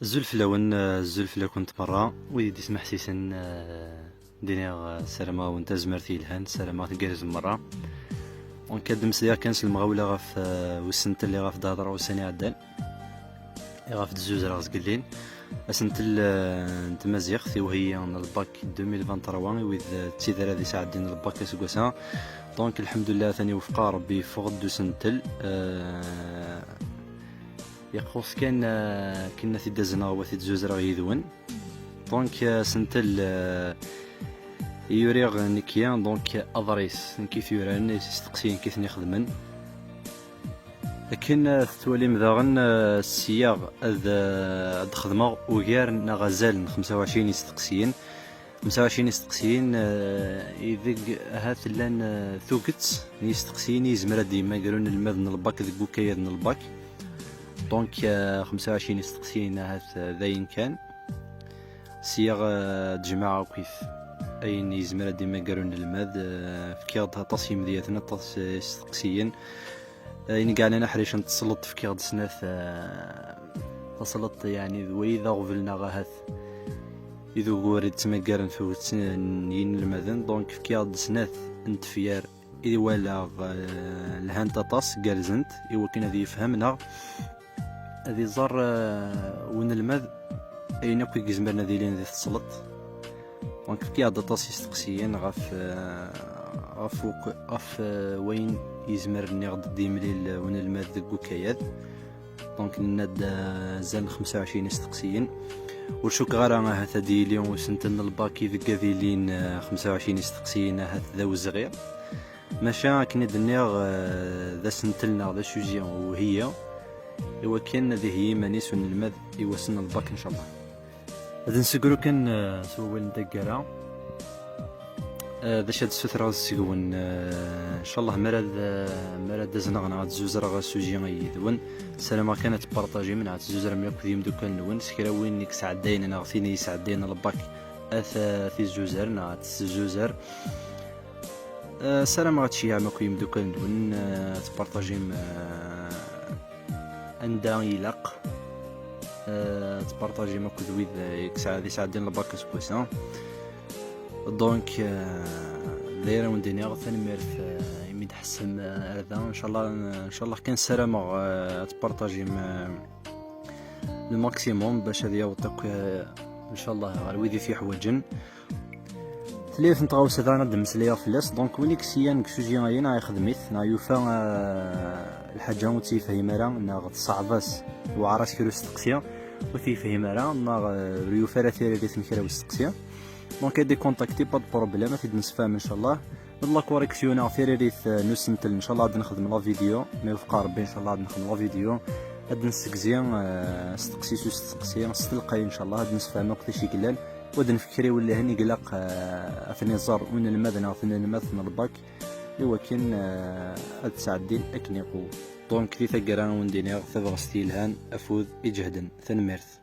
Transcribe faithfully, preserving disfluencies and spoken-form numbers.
Azul fell-awen, eh, azul fell-akent merra, wid i d-ismeḥsisen, eh, d-iniɣ, eh, ssarameɣ-awen tazmert yelhan, ssarameɣ tgerrzem merra. Donc, ad d-mmeslayeɣ kan s lemɣawla ɣef, eh, usentel i ɣef d-hedreɣ ussan iɛeddan, i ɣef d-zuzreɣ zgellin. Asentel, eh, n tmaziɣt i uheyyi n lbak deux mille vingt-trois, i wid, eh, d tid ara d-isɛeddin lbak aseggas-a. Donc, lḥemdullah, atan iwefeq-aɣ Rebbi, yeffeɣ-d usentel. Eh, Ixuṣ kan, eh, akken ad t-id-azneɣ, wa t-id-zuzreɣ yid-wen. Donc, eh, asentel, eh, i uriɣ nekki, donc, aḍris nekki i t-yuran, isteqsiyen nekki i ten-ixedmen. Akken, eh, tettwalim daɣen, eh, ssya ad, eh, ad xedmeɣ ugar neɣ azal n xemsa u ɛecrin isteqsiyen. Xemsa u ɛecrin isteqsiyen, eh, ideg ahat llan, eh, tuget n yisteqsiyen i yezmer ad d-yemmager unelmad n lbak deg ukayad n lbak. Donc, eh, xemsa u ɛecrin isteqsiyen ahat, eh, d ayen kan. Sya, eh, ad d-jemɛeɣ akkit ayen yezmer ad d-yemmager unelmad, eh, fkiɣ-d aṭas n yimedyaten, aṭas, eh, isteqsiyen. Eh, ayen i yeɛnan aḥric n tesleḍt, fkiɣ-d snat, eh, tasleḍt, yeɛni d wayi d aɣbel neɣ ahat i d ugur i d-ttmaggaren tuget n yinelmaden. Donc, fkiɣ-d snat n tefyar i walaɣ, eh, lhant aṭas, gerrzent, i wakken ad yefhem neɣ ad iẓer, eh, unelmad ayen akk i izemren ad ilin di tesleḍt. Donc, fkiɣ-d aṭas isteqsiyen ɣef, eh, ɣef uk-, ɣef, eh, wayen yezmer nniɣ-d d-yemlil unelmad deg ukayad. Donc, nenna-d, eh, azal n xemsa u ɛecrin isteqsiyen. Ur cukkeɣ ara ahat ad yili usentel n lbak ideg ad ilin, eh, xemsa u ɛecrin isteqsiyen, ahat d awezɣi. Maca, akken i d-nniɣ, eh, d asentel neɣ d asuji uheyyi i wakken ad iheyyi iman-is unelmad i wass n lbak, ncallah. Ad nsegru kan, eh, s wawal n taggara. Eh, d acu ad ssutreɣ seg-wen, eh, ncallah, mi ara d-, eh, mi ara d-azneɣ neɣ ad zuzreɣ asuji-a yid-wen, ssarameɣ kan ad tpartajim neɣ ad tzuzrem akk d yimdukal-nwen, s kra win i yesɛeddayen neɣ tin i yesɛeddayen lbak, ad t-, ad t-izzuzer neɣ ad t-tezzuzer. Eh, ssarameɣ ad tceyyɛem akk yimdukal-nwen, eh, ad tpartajim, eh, anda ilaq, eh, ad tpartajim akked wid, eh, i yesɛa-, i yesɛeddin lbak aseggas-a. Donc, eh, d ayen ara wen-d-iniɣ, tanemmirt, eh, imi d-tḥessem, eh, ar da. Ncallah, ncallah kan ssarameɣ, eh, ad tpartajim, eh, le maximum bac ad yaweḍ akk, eh, ncallah, ɣer wid i t-yeḥwaǧen. Tella yiwet n tɣawsa daɣen ad d-mmeslayeɣ fell-as. Donc, win i yesyan deg sujet-ayi neɣ ixdem-it, neɣ yufa, eh, lḥaǧa ur tt-yefhim ara, neɣ teṣɛeb-as, tewɛer-as kra usteqsi, ur t-yefhim ara, neɣ, eh, ur yufi ara tiririt n kra usteqsi. Donc, ad d-ikontakti, pas de problème, ad t-id-nessefhem, ncallah. Ma d la correction neɣ tiririt, eh, n usentel, ncallah ad nexdem la vidéo, ma iwefeq Rebbi, ncallah ad nexdem la vidéo, ad d-nessegzi, eh, asteqsi s usteqsi, s telqay, ncallah ad d-nessefhem akk d acu i yellan, u ad nefk kra iwellihen i ilaq, eh, ad ten-iẓer unelmad neɣ tanelmadt n lbak, i wakken, eh, ad sɛeddin akken iqwem. Donc, di taggara, ad wen-d-iniɣ tabɣest yelhan, afud iǧehden. Tanemmirt.